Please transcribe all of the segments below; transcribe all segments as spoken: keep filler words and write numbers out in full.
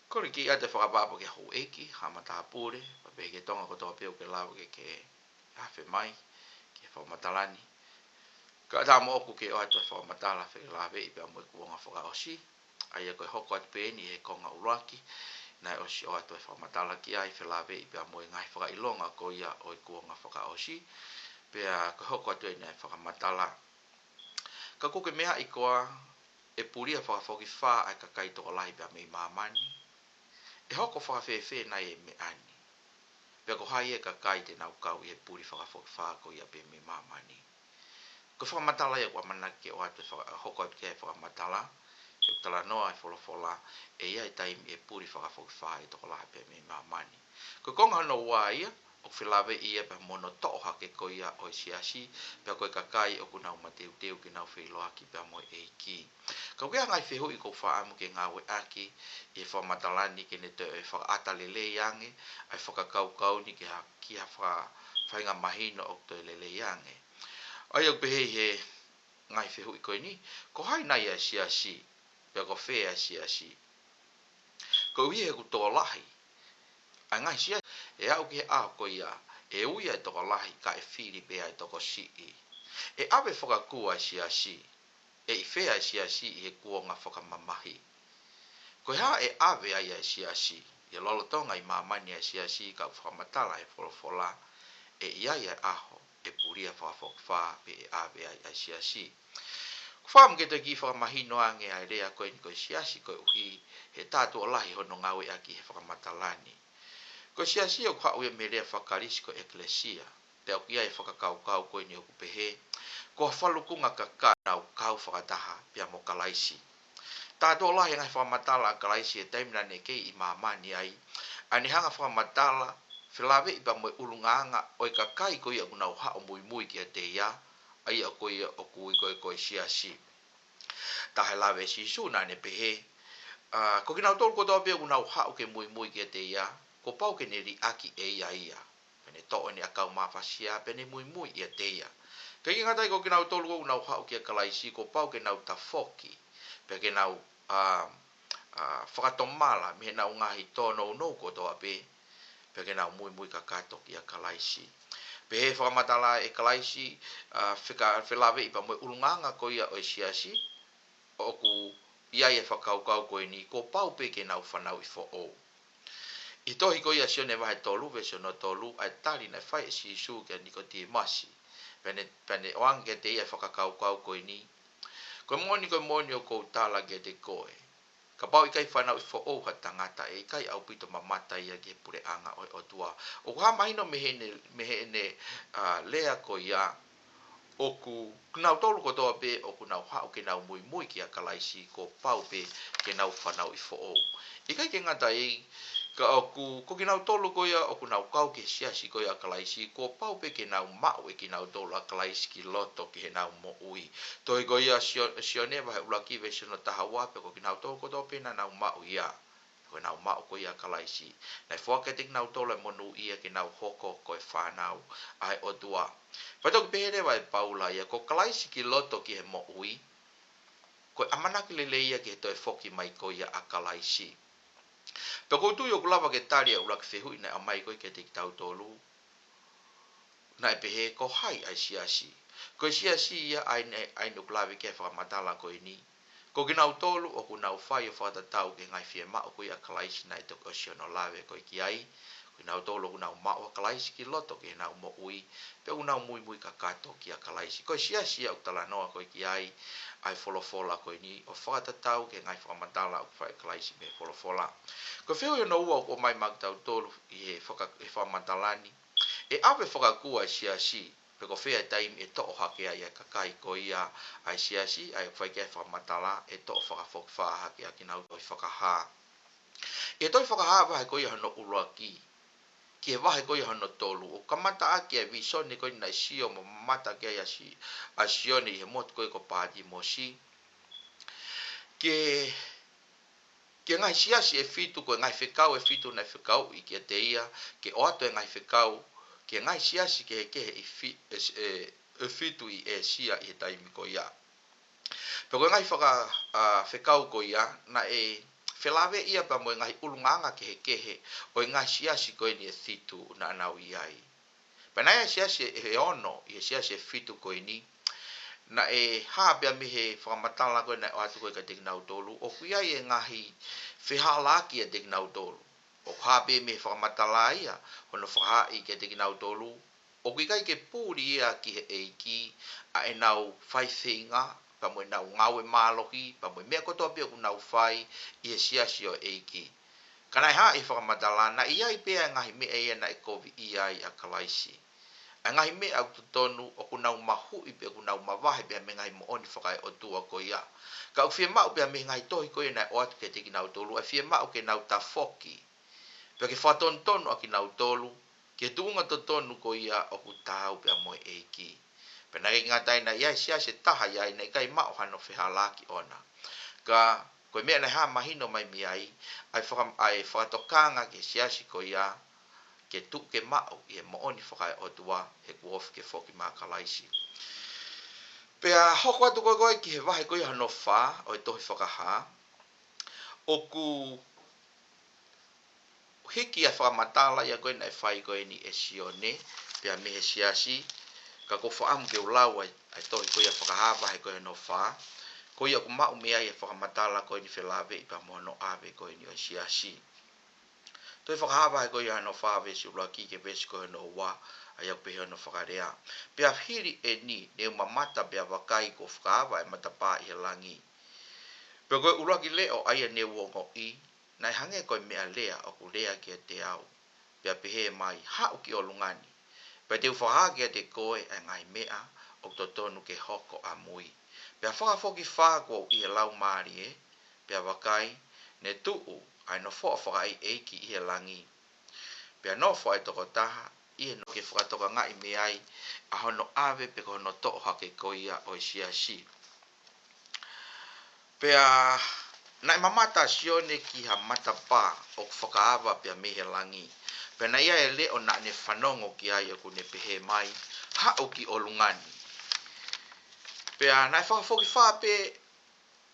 Kole ke ʻoatu e fakatapu ki he houʻeiki, ha matāpule, pea pehē ki he Tonga kotoa pē ʻoku ke lava ke ke afe mai ki he fakamatala ni. Kae ʻatā moʻoku ke ʻoatu e fakamatala felāveʻi pea mo e kuonga fakaʻosi. ʻA ia ko e hoko atu pē eni he konga ʻuluaki, naʻe ʻosi ʻoatu e fakamatala ki ai, felāveʻi pea mo e ngaahi fakaʻilonga ko ia ʻo e kuonga fakaʻosi. Pea ko e hoko atu eni ʻa e fakamatala. Ka ʻoku ke meaʻi koā ʻe pulia fakafokifā ʻa e kakai tokolahi pea mei māmani? ʻE hoko fakafēfē nai e meʻa ni? Pea ko hai e kakai te nau kau ʻi he puli fakafokifā ko ia pea mei māmani? Ko e fakamatala ia ʻoku ʻamanaki ke ʻoatu e faka-, hoko atu ki ai e fakamatala, he ʻoku talanoa e folofola, ʻe ʻi ai e taimi ʻe puli fakafokifā e tokolahi pea mei māmani. Ko e konga hono ua ia, ʻoku felāveʻi ia pea mo hono toʻo hake ko ia ʻo e siasi, pea ko e kakai ʻoku nau mateuteu ke nau feʻiloaki pea mo e ʻEiki. Ka ʻoku ʻi ai e ngaahi fehuʻi ʻoku ou fakaʻamu ke ngāueʻaki ʻi he fakamatala ni ke ne toe fakaʻata lelei ange ʻa e fakakaukau ni ki ha, ki ha faka-, faʻahinga mahino ʻoku toe lelei ange. ʻA ia ʻoku pehē ʻi he ngaahi fehuʻi ko eni, ko hai nai ʻa e siasi, pea ko fē ʻa e siasi? Koeʻuhi he ʻoku tokolahi ʻa e ngaahi siasi, ʻe aʻu ki he ʻaho ko ia ʻe ui ʻa e tokolahi kae fili pē ʻa e tokosiʻi. ʻE ʻave fakakū ʻa e siasi, ʻe ʻi fē ʻa e siasi ʻi he kuonga fakamamahi? Ko e hā ʻe ʻave ai ʻa e siasi? ʻI he lolotonga ʻi māmani ʻa e siasi, ka ʻoku fakamatala ʻe he folofola, ʻe ʻi ai ʻa e ʻaho ʻe pulia fakafokifā pea ʻe ʻave ai ʻa e siasi. ʻOku ou fakaʻamu ke toe kiʻi fakamahino ange ʻa e lea ko eni ko e siasi koeʻuhi he tā tuʻo lahi hono ngāueʻaki he fakamatala ni. Ko e siasi ʻoku haʻu ia mei he lea faka-Kalisi ko e ʻekelesia. Pea ʻoku ʻi ai e fakakaukau ko eni ʻoku pehē, ko ha falukunga kakai ʻoku nau kau fakataha pea mo Kalaisi. Tā tuʻo lahi e ngaahi fakamatala ʻa Kalaisi he taimi naʻa ne kei ʻi māmani ai, ʻa ʻene hanga ʻo fakamatala felāveʻi pea mo e ʻulungaanga ʻo e kakai ko ia ʻoku nau haʻu ʻo muimui kiate ia, ʻa ia ko ia ʻoku ui ko e, ko e siasi. Taha e lave ʻa Sīsū naʻa ne pehē, ʻa, ko kinautolu kotoa pē ʻoku nau haʻu ke muimui kiate ia, kuo pau ke ne liʻaki ʻe ia ia. Pea ne toʻo ʻene ʻakau mafasia, pea ne muimui ʻiate ia. ʻIkai ke ngata ai, ko kinautolu ʻoku nau haʻu kia Kalaisi, kuo pau ke nau tafoki, pea ke nau, ʻa, ʻa, fakatomala mei heʻenau ngaahi tōnounou kotoa pē, pea ke nau muimui kakato kia Kalaisi. Pea ʻi he fakamatala ʻe Kalaisi, ʻa, feka-, felāveʻi pea mo e ʻulungaanga ko ia ʻo e siasi, ʻoku ʻi ai e fakakaukau ko eni, kuo pau pē ke nau fanauʻi foʻou. ʻI he tohi ko ia ʻa Sione vahe tolu, veesi hono tolu, ʻa e tali naʻe fai ʻe Sīsū kia Nikotīmasi. Pea ne, pea ne ʻoange kiate ia e fakakaukau ko eni. Ko e moʻoni, ko e moʻoni ʻoku ou tala kiate koe, kapau ʻe ʻikai fanauʻi foʻou ha tangata, ʻe ʻikai ʻaupito mamata ia ki he puleʻanga ʻo e ʻOtua. ʻOku hā mahino mei heʻene, mei heʻene, ʻa, lea ko ia, ʻoku kinautolu kotoa pē ʻoku nau haʻu ke nau muimui kia Kalaisi, kuo pau pē ke nau fanauʻi foʻou. ʻIkai ke ngata ai, ka ʻoku, ko kinautolu ko ia ʻoku nau kau ki he siasi ko ia ʻa Kalaisi, kuo pau pē ke nau maʻu ʻe kinautolu ʻa Kalaisi ki loto ki heʻenau moʻui. Tohi ko ia ʻa Sio-, Sione vahe ʻuluaki veesi hono taha ua, pea ko kinautolu kotoa pē naʻa nau maʻu ia, ko ʻenau maʻu ko ia ʻa Kalaisi, naʻe foaki kiate kinautolu e monūʻia ke nau hoko ko e fānau ʻa e ʻOtua. Pea toki pehē leva ʻe Paula ia, ko Kalaisi ki loto ki he moʻui, ko e ʻamanaki lelei ia ki he toe foki mai ko ia ʻa Kalaisi. Pea ʻoku ou tui ʻoku lava ke tali ʻa e ʻuluaki fehuʻi naʻe ʻomai ko ē kiate kitautolu, naʻe pehē ko hai ʻa e siasi. Ko e siasi ia ʻa eni, ʻa eni ʻoku lave ki ai e fakamatala ko eni. Ko kinautolu ʻoku nau fai ʻo fakatatau ki he ngaahi fiemaʻu ko ia ʻa Kalaisi naʻe toki ʻosi hono lave ko ē ki ai. Ko kinautolu ʻoku nau maʻu ʻa Kalaisi ki loto ki heʻenau moʻui, pea ʻoku nau muimui kakato kia Kalaisi. Ko e siasi ia ʻoku talanoa ko ē ki ai, ʻa e folofola ko eni, ʻo fakatatau ki he ngaahi fakamatala ʻoku fai ʻe Kalaisi mei he folofola. Ko e fehuʻi hono ua ʻoku ʻomai maʻa kitautolu ʻi he faka-, he fakamatala ni, ʻe ʻave fakakū ʻa e siasi, pe ko fē e taimi ʻe toʻo hake ai ʻa e kakai ko ia ʻa e siasi, ʻa ia ʻoku fai ki ai e fakamatala, ʻe toʻo fakafokifā hake ʻa kinautolu ʻi he fakahā. ʻI he tohi Fakahā vahe ko ia hono ʻuluaki ki he vahe ko ia hono tolu, ʻoku kamata ʻaki ʻa e vīsone ko ē naʻe sio mo mamata ki ai ʻa Si-, ʻa Sione ʻi he motu ko ē ko Pātimosi. Ki he, ki he ngaahi siasi ʻe fitu, ko e ngaahi fekau ʻe fitu naʻe fekauʻi kiate ia ke ʻoatu e ngaahi fekau ki he ngaahi siasi kehekehe ʻi fi-, ʻe, ʻe, ʻe fitu ʻi ʻĒsia ʻi he taimi ko ia. Pea ko e ngaahi faka-, ʻa, fekau ko ia, naʻe felāveʻi ia pea mo e ngaahi ʻulungaanga kehekehe ʻo e ngaahi siasi ko eni ʻe fitu naʻa nau ʻi ai. Pea naʻe ʻi ai e siasi ʻe ono, ʻi he siasi ʻe fitu ko eni, naʻe hā pea mei he fakamatala ko ē naʻe ʻoatu ko ē kiate kinautolu, ʻoku ʻi ai e ngaahi fehālaaki ʻiate kinautolu. ʻOku hā pē mei he fakamatala ia, hono fakahaaʻi kiate kinautolu, ʻoku ʻikai ke puli ia ki he ʻEiki ʻa ʻenau faifeinga, pea mo ʻenau ngāue mālohi, pea mo e meʻa kotoa pē ʻoku nau fai ʻi he siasi ʻo e ʻEiki. Ka naʻe hā ʻi he fakamatala, naʻe ʻi ai pē ʻa e ngaahi meʻa ia naʻe koviʻia ai ʻa Kalaisi. ʻA e ngaahi meʻa ʻoku totonu ʻoku nau mahuʻi pe ʻoku nau mavahe pea mei he ngaahi moʻoni fakaeʻotua ko ia. Ka ʻoku fiemaʻu pea mei he ngaahi tohi ko ia naʻe ʻoatu kiate kinautolu, ʻa e fiemaʻu ke nau tafoki. Pea ke fakatonutonu ʻa kinautolu, ki he tuʻunga totonu ko ia ʻoku taau pea mo e ʻEiki. Pea naʻe ʻikai ngata ai, naʻe ʻi ai e siasi ʻe taha ia naʻe ʻikai maʻu hano fehālaaki ʻona. Ka ko e meʻa naʻe hā mahino mai mei ai, ʻa e faka-, ʻa e fakatokanga ki he siasi ko ia, ke tuʻu ke maʻu ʻi he moʻoni fakaeʻotua he kuo ofi ke foki mai ʻa Kalaisi. Pea hoko atu ko ē ko ē ki he vahe ko ia hono fā ʻo e tohi Fakahā, ʻoku hiki ʻa e fakamatala ia ko ē naʻe fai ko eni ʻe Sione, pea mei he siasi, ka ʻoku ou fakaʻamu ke u lau ʻa e, ʻa e tohi ko ia Fakahā vahe ko ē hono fā, ko ia ʻoku maʻu mei ai e fakamatala ko eni felāveʻi pea mo hono ʻave ko eni ʻo e siasi. Tohi Fakahā vahe ko ia hono fā veesi ʻuluaki ki he veesi ko ē hono ua, ʻa ia ʻoku pehē hono fakalea. Pea hili eni, ne u mamata pea vakai kuo fakaava ʻa e matapā ʻi he langi. Pea ko e ʻuluaki leʻo ʻa ia ne u ongoʻi, naʻe hangē ko e meʻalea ʻoku lea kiate au. Pea pehē mai, haʻu ki ʻolunga ni. Pea te u fakahā kiate koe ʻa e ngaahi meʻa ʻoku totonu ke hoko ʻamui. Pea fakafokifā kuo u ʻi he laumālie, pea vakai, ne tuʻu ʻa e nofoʻa fakaʻeiʻeiki ʻi he langi. Pea nofo ʻa e tokotaha ʻi he nofoʻa ke fakatokangaʻi mei ai ʻa hono ʻave pe ko hono toʻo hake ko ia ʻo e siasi. Pea naʻe mamata ʻa Sione ki ha matapā ʻoku fakaava pea mei he langi. Pea naʻe ʻi ai e leʻo naʻa ne fanongo ki ai ʻoku ne pehē mai, haʻu ki ʻolunga ni. Pea naʻe fakafokifā pē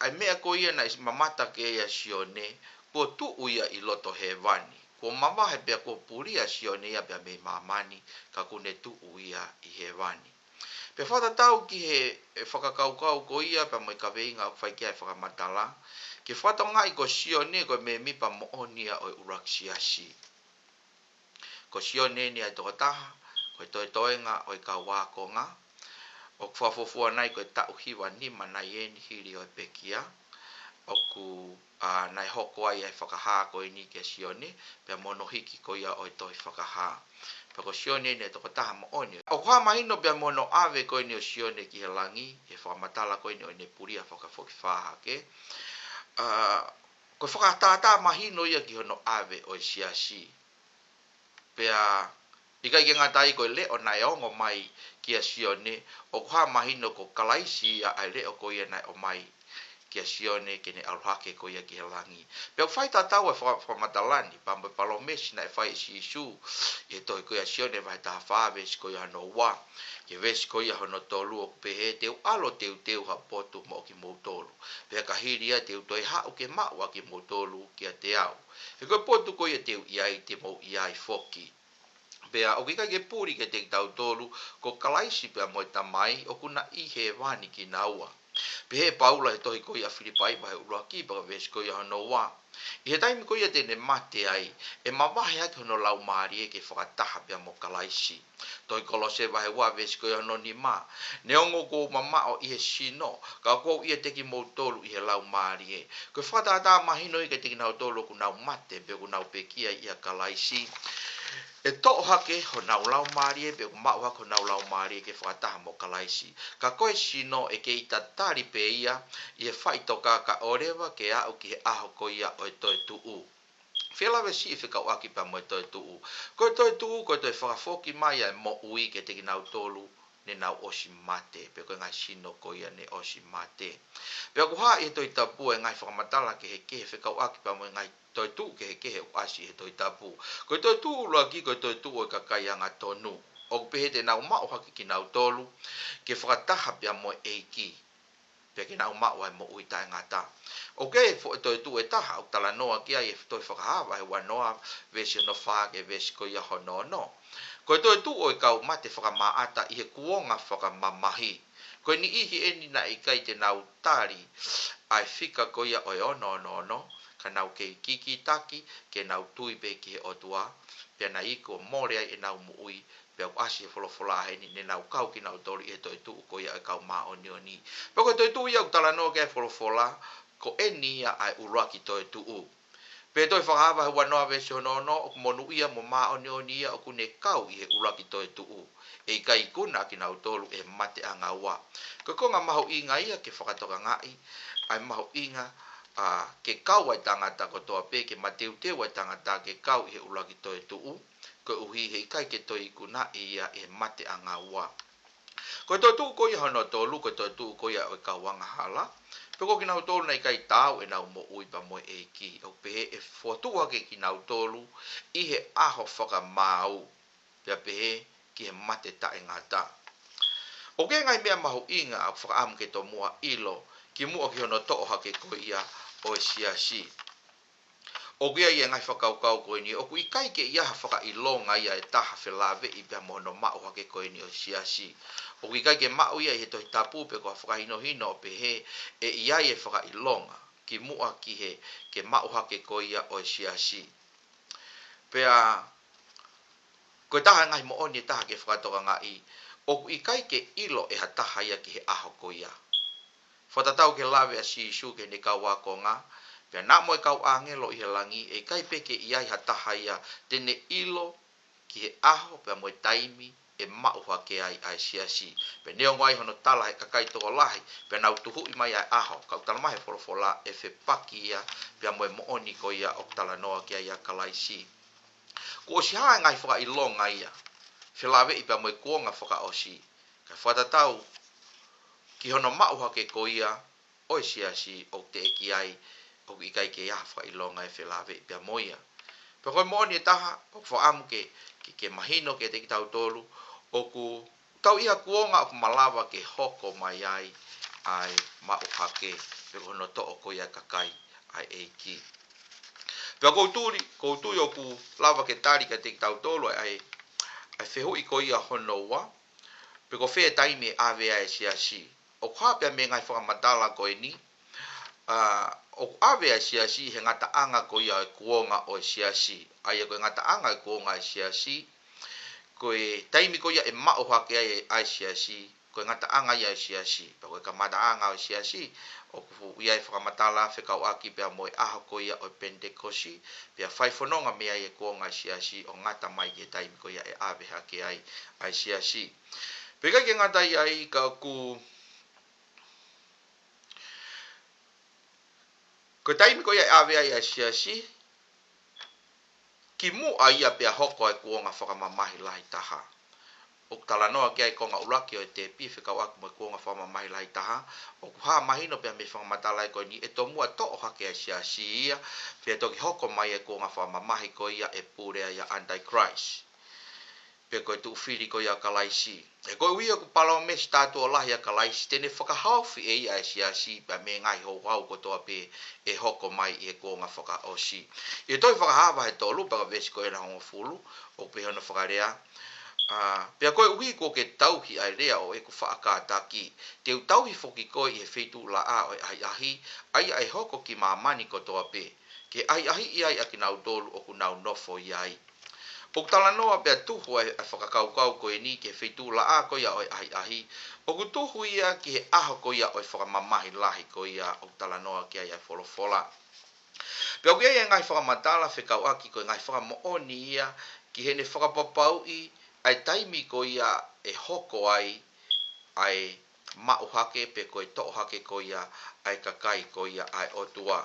ʻa e meʻa ko ia naʻe mamata ki ai ʻa Sione, kuo tuʻu ia ʻi loto hēvani. Kuo mavahe pea kuo puli ʻa Sione ia pea mei māmani, ka kuo ne tuʻu ia ʻi hēvani. Pea fakatatau ki he, e fakakaukau ko ia pea mo e kaveinga ʻoku fai ki ai e fakamatala, ke fakatokangaʻi ko Sione ko e mēmipa moʻoni ia ʻo e ʻuluaki siasi. Ko Sione eni ʻa e tokotaha, ko e toetoenga ʻo e kau ākonga, ʻoku fakafuofua nai ko e taʻu hiva nima nai eni hili ʻo e pekia, ʻoku, ā, naʻe hoko ai ʻa e fakahā ko eni kia Sione, pea mo hono hiki ko ia ʻo e tohi Fakahā. Pea ko Sione eni ʻa e tokotaha moʻoni. ʻOku hā mahino pea mo hono ʻave ko eni ʻo Sione ki he langi, he fakamatala ko eni ʻo ʻene puli ʻa e fakafokifā hake. Ā, ko e fakatātā mahino ia ki hono ʻave ʻo e siasi. Pea ʻikai ke ngata ai, ko e leʻo naʻe ongo mai kia Sione, ʻoku hā mahino ko Kalaisi ia ʻa e leʻo ko ia naʻe ʻomai kia Sione ke ne ʻalu hake ko ia ki he langi. Pea ʻoku fai tatau ʻa e faka-, fakamatala ni pea mo e palōmesi naʻe fai ʻe Sīsū ʻi he tohi ko ia Sione vahe taha fā veesi ko ia hono ua, ki he veesi ko ia hono tolu ʻoku pehē, te u ʻalu ʻo teuteu ha potu moʻo kimoutolu. Pea ka hili ia te u toe haʻu ke maʻu ʻa kimoutolu kiate au. He ko e potu ko ia te u ʻi ai te mou ʻi ai foki. Pea ʻoku ʻikai ke puli kiate kitautolu, ko Kalaisi pea mo e Tamai, ʻoku na ʻi hēvani kinaua. Pehē ʻe Paula he tohi ko ia Filipai vahe ʻuluaki pea ko e veesi ko ia hono ua. ʻI he taimi ko ia te ne mate ai, ʻe mavahe ʻaki hono laumālie ke fakataha pea mo Kalaisi. Tohi Kolose vahe ua veesi ko ia hono nima. Neongo kuo u mamaʻo ʻi he sino, ka ʻoku ou ʻiate kimoutolu ʻi he laumālie. Ko e fakatātā mahino ia kiate kinautolu ʻoku nau mate pe ʻoku nau pekia ʻia Kalaisi. ʻE toʻo hake honau laumālie pe ʻoku maʻu hake honau laumālie ke fakataha mo Kalaisi. Ka ko e sino ʻe kei tatali pē ia ʻi he faʻitoka kae ʻoleva ke aʻu ki he ʻaho ko ia ʻo e toetuʻu. Fēlave siʻi fekauʻaki pea mo e toetuʻu. Ko e toetuʻu, ko e toe fakafoki mai ʻa e moʻui kiate kinautolu ne nau ʻosi mate, pe ko e ngaahi sino ko ia ne ʻosi mate. Pea ʻoku hā ʻi he Tohi Tapu e ngaahi fakamatala kehekehe fekauʻaki pea mo e ngaahi toetuʻu kehekehe ʻoku ʻasi ʻi he Tohi Tapu. Ko e toetuʻu ʻuluaki, ko e toetuʻu ʻo e kakai angatonu. ʻOku pehē te nau maʻu hake kinautolu, ke fakataha pea mo e ʻEiki. pea ke nau maʻu ʻa e moʻui taʻengata. ʻOku ʻi ai e foʻi toetuʻu ʻe taha ʻoku talanoa ki ai e tohi Fakahā vahe uanoa veesi hono fā ki he veesi ko ia hono ono. Ko e toetuʻu ʻo e kau mate fakamaʻata ʻi he kuonga fakamamahi. Ko e niʻihi eni naʻe ʻikai te nau tali ʻa e fika ko ia ʻo e ono ono ono, ka nau kei kikitaki ke nau tui pē ki he ʻOtua, pea naʻe iku ʻo mole ai ʻenau moʻui, pea ʻoku ʻasi he folofola heni ne nau kau kinautolu ʻi he toetuʻu ko ia ʻo e kau māʻoniʻoni. Pea ko e toetuʻu ia ʻoku talanoa ki ai e folofola, ko eni ia ʻa e ʻuluaki toetuʻu. Pea tohi Fakahā vahe uanoa veesi hono ono, ʻoku monūʻia mo māʻoniʻoni ia ʻoku ne kau ʻi he ʻuluaki toetuʻu, ʻe ʻikai ikuna kinautolu ʻe he mateʻanga ua. Ko e konga mahuʻinga ia ke fakatokangaʻi, ʻa e mahuʻinga, ʻa, ke kau ʻa e tangata kotoa pē, ke mateuteu ʻa e tangata ke kau ʻi he ʻuluaki toetuʻu, koeʻuhi he ʻikai ke toe ikunaʻi ia ʻe he mateʻanga ua. Ko e toetuʻu ko ia hono tolu, ko e toetuʻu ko ia ʻo e kau angahala, pe ko kinautolu naʻe ʻikai taau ʻenau moʻui pea mo e ʻEiki, ʻoku pehē ʻe fokotuʻu hake kinautolu ʻi he ʻaho fakamaau, pea pehē ki he mate taʻengata. ʻOku ʻi ai e ngaahi meʻa mahuʻinga ʻoku fakaʻamu ke tomuʻa ʻilo, kimuʻa ki hono toʻo hake ko ia ʻo e siasi. ʻOku ʻi ai e ngaahi fakakaukau ko eni, ʻoku ʻikai ke ʻi ai ha fakaʻilonga ia ʻe taha felāveʻi pea mo hono maʻu hake ko eni ʻo e siasi. ʻOku ʻikai ke maʻu ia ʻi he Tohi Tapu pe ko ha fakahinohino ʻo pehē ʻe ʻi ai e fakaʻilonga kimuʻa ki he, ke maʻu hake ko ia ʻo e siasi. Pea ko e taha e ngaahi moʻoni ʻe taha ke fakatokangaʻi, ʻoku ʻikai ke ʻilo ʻe ha taha ia ki he ʻaho ko ia. Fakatatau ki he lave ʻa Sīsū ki heʻene kau ākonga, pea naʻa mo e kau ʻāngelo ʻi he langi, ʻe ʻikai pē ke ʻi ai ha taha ia te ne ʻilo ki he ʻaho pea mo e taimi ʻe maʻu hake ai ʻa e siasi. Pea neongo ai hono tala ʻe he kakai tokolahi, pea nau tuhuʻi mai ʻa e ʻaho, ka ʻoku talamai ʻe he folofola ʻe fepaki ia pea mo e moʻoni ko ia ʻoku talanoa ki ai ʻa Kalaisi. Kuo ʻosi hā e ngaahi fakaʻilonga ia felāveʻi pea mo e kuonga fakaʻosi, kae fakatatau ki hono maʻu hake ko ia ʻo e siasi, ʻoku teʻeki ai, ʻoku ʻikai ke ʻi ai ha fakaʻilonga ʻe felāveʻi pea mo ia. Pea ko e moʻoni ʻe taha ʻoku fakaʻamu ke, ke, ke mahino kiate kitautolu, ʻoku tau ʻi ha kuonga ʻoku malava ke hoko mai ai ʻa e maʻu hake, pe ko hono toʻo ko ia ʻa e kakai ʻa e ʻEiki. Pea ʻoku ou tui, ʻoku ou tui ʻoku lava ke tali kiate kitautolu ʻa e, ʻa e fehuʻi ko ia hono ua, pe ko fē e taimi ʻe ʻave ai e siasi. ʻOku hā pē mei he ngaahi fakamatala ko eni, ʻa, ʻoku ʻave ai e siasi he ngataʻanga ko ia ʻo e kuonga ʻo e siasi. ʻA ia ko e ngataʻanga ʻo e kuonga ʻo e siasi, ko e taimi ko ia ʻe maʻu hake ai ʻa e siasi, ko e ngataʻanga ia ʻo e siasi. Pea ko e kamataʻanga ʻo e siasi, ʻoku ʻi ai e fakamatala fekauʻaki pea mo e ʻaho ko ia ʻo e Penitekosi, pea fai fononga mei ai e kuonga ʻo e siasi ʻo ngata mai ki he taimi ko ia ʻe ʻave hake ai ʻa e siasi. Pea ʻikai ke ngata ai, ka ʻoku, ko e taimi ko ia ʻe ʻave ai ʻa e siasi, kimuʻa ia pea hoko e kuonga fakamamahi lahi taha. ʻOku talanoa ki ai e konga ʻuluaki ʻo e tepi fekauʻaki mo e kuonga fakamamahi lahi taha, ʻoku hā mahino pē mei he fakamatala ko eni ʻe tomuʻa toʻo hake ʻa e siasi ia, pea toki hoko mai e kuonga fakamamahi ko ia ʻe pule ai ʻa e Antichrist, pe ko e tuʻufili ko ia ʻo Kalaisi. He koeʻuhi ʻoku palōmesi tātuʻo lahi ʻa Kalaisi te ne fakahaofi ʻe ia ʻa e siasi pea mei he ngaahi houhau kotoa pē ʻe hoko mai ʻi he kuonga fakaʻosi. ʻI he tohi Fakahā vahe tolu pea ko e veesi ko ia hongofulu, ʻoku pehē hono fakalea, ʻa, pea koeʻuhi kuo ke tauhi ʻa e lea ʻo ʻeku faʻa kātaki, te u tauhi foki koe ʻi he feituʻulaʻā ʻo e ʻahiʻahi, ʻa ia ʻe hoko ki māmani kotoa pē, ke ʻahiʻahiʻi ai ʻa kinautolu ʻoku nau nofo ʻi ai. ʻOku talanoa pea tuhu ʻa e, ʻa e fakakaukau ko eni ki he feituʻulaʻā ko ia ʻo e ʻahiʻahi, ʻoku tuhu ia ki he ʻaho ko ia ʻo e fakamamahi lahi ko ia ʻoku talanoa ki ai ʻa e folofola. Pea ʻoku ʻi ai e ngaahi fakamatala fekauʻaki ko e ngaahi fakamoʻoni ia ki heʻene fakapapauʻi ʻa e taimi ko ia ʻe hoko ai ʻa e maʻu hake pe ko e toʻo hake ko ia ʻa e kakai ko ia ʻa e ʻOtua.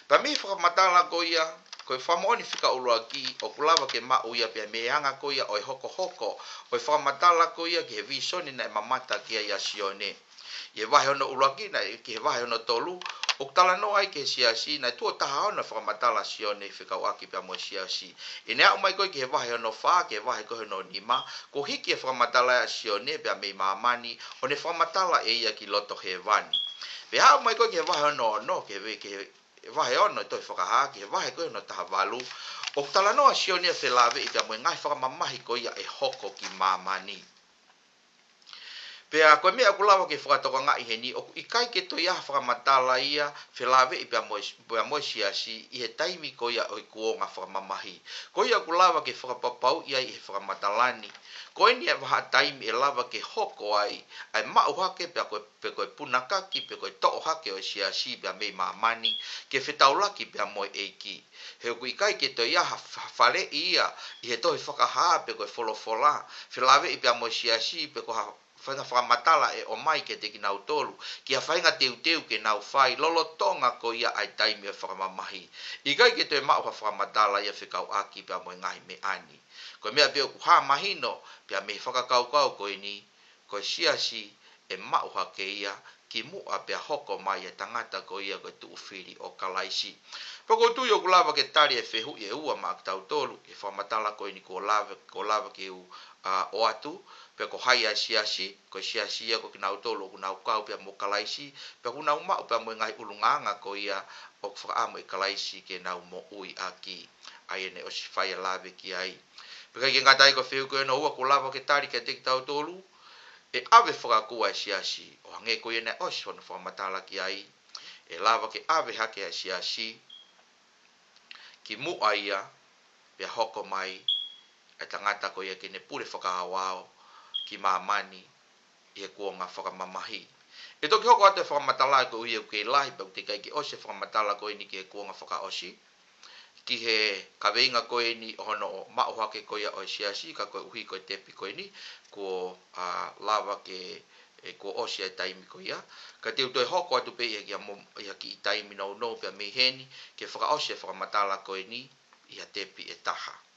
Pea mei he fakamatala ko ia, ko e fakamoʻoni fika ʻuluaki ʻoku lava ke maʻu ia pea mei he anga ko ia ʻo e hokohoko ʻo e fakamatala ko ia ki he vīsone naʻe mamata ki ai ʻa Sione. ʻI he vahe hono ʻuluaki naʻe, ki he vahe hono tolu, ʻoku talanoa ai ki he siasi, naʻe tuʻo taha ono e fakamatala ʻa Sione fekauʻaki pea mo e siasi. ʻI heʻene aʻu mai ko ē ki he vahe hono fā, ki he vahe ko ē hono nima, kuo hiki e fakamatala ʻa Sione pea mei māmani, ʻo ne fakamatala ʻe ia ki loto hēvani. Pea aʻu mai ko ē ki he vahe ono ono, ki he ve-, ki he vahe ono ʻo e tohi Fakahā, ki he vahe ko ē hono taha valu, ʻoku talanoa ʻa Sione ia felāveʻi pea mo e ngaahi fakamamahi ko ia ʻe hoko ki māmani. Pea ko e meʻa ʻoku lava ke fakatokangaʻi heni, ʻoku ʻikai ke toe ʻi ai ha fakamatala ia felāveʻi pea mo e, pea mo e siasi ʻi he taimi ko ia ʻo e kuonga fakamamahi. Ko ia ʻoku lava ke fakapapauʻi ai ʻe he fakamatala ni, ko eni e vahaʻa taimi ʻe lava ke hoko ai ʻa e maʻu hake pea ko e, pe ko e punakaki, pe ko e toʻo hake ʻo e siasi pea mei māmani, ke fetaulaki pea mo e ʻEiki. He ʻoku ʻikai ke toe ʻi ai ha fa-, faleʻi ia ʻi he tohi Fakahā pe ko e folofola felāveʻi pea mo e siasi, pe ko ha faʻahinga fakamatala ʻe ʻomai kiate kinautolu, ki ha faʻahinga teuteu ke nau fai lolotonga ko ia ʻa e taimi ʻo e fakamamahi. ʻIkai ke toe maʻu ha fakamatala ia fekauʻaki pea mo e ngaahi meʻa ni. Ko e meʻa pē ʻoku hā mahino pea mei he fakakaukau ko eni, ko e siasi ʻe maʻu hake ia kimuʻa pea hoko mai e tangata ko ia ko e tuʻufili ʻo Kalaisi. Pea ʻoku ou tui ʻoku lava ke tali e fehuʻi ʻe ua maʻa kitautolu ʻi he fakamatala ko eni kuo lava, kuo lava ke u, ʻa, ʻoatu, pe ko hai ʻa e siasi, ko e siasi ia ko kinautolu ʻoku nau kau pea mo Kalaisi, pea ʻoku nau maʻu pea mo e ngaahi ʻulungaanga ko ia ʻoku fakaʻamu ʻe Kalaisi ke nau moʻuiʻaki. ʻA ia naʻe ʻosi fai e lave ki ai. Pea ʻikai ke ngata ai, ko e fehuʻi ko ē hono ua kuo lava ke tali kiate kitautolu, ʻe ʻave fakakū ʻa e siasi, ʻo hangē ko ia naʻe ʻosi hono fakamatala ki ai, ʻe lava ke ʻave hake ʻa e siasi kimuʻa ia, pea hoko mai e tangata ko ia ke ne pule fakaaoao ki māmani ʻi he kuonga fakamamahi. ʻE toki hoko atu e fakamatala, koeʻuhi ʻoku kei lahi pea ʻoku teʻeki ai ke ʻosi e fakamatala ko eni ki he kuonga fakaʻosi, ki he kaveinga ko eni ʻo hono maʻu hake ko ia ʻo e siasi, ka koeʻuhi ko e tepi ko eni kuo, ʻa, lava ke, ʻe, kuo ʻosi e taimi ko ia. Ka te u toe hoko atu pē ia ki ha mo-, ia ki he taimi nounou pea mei heni, ke fakaʻosi e fakamatala ko eni ʻi ha tepi ʻe taha.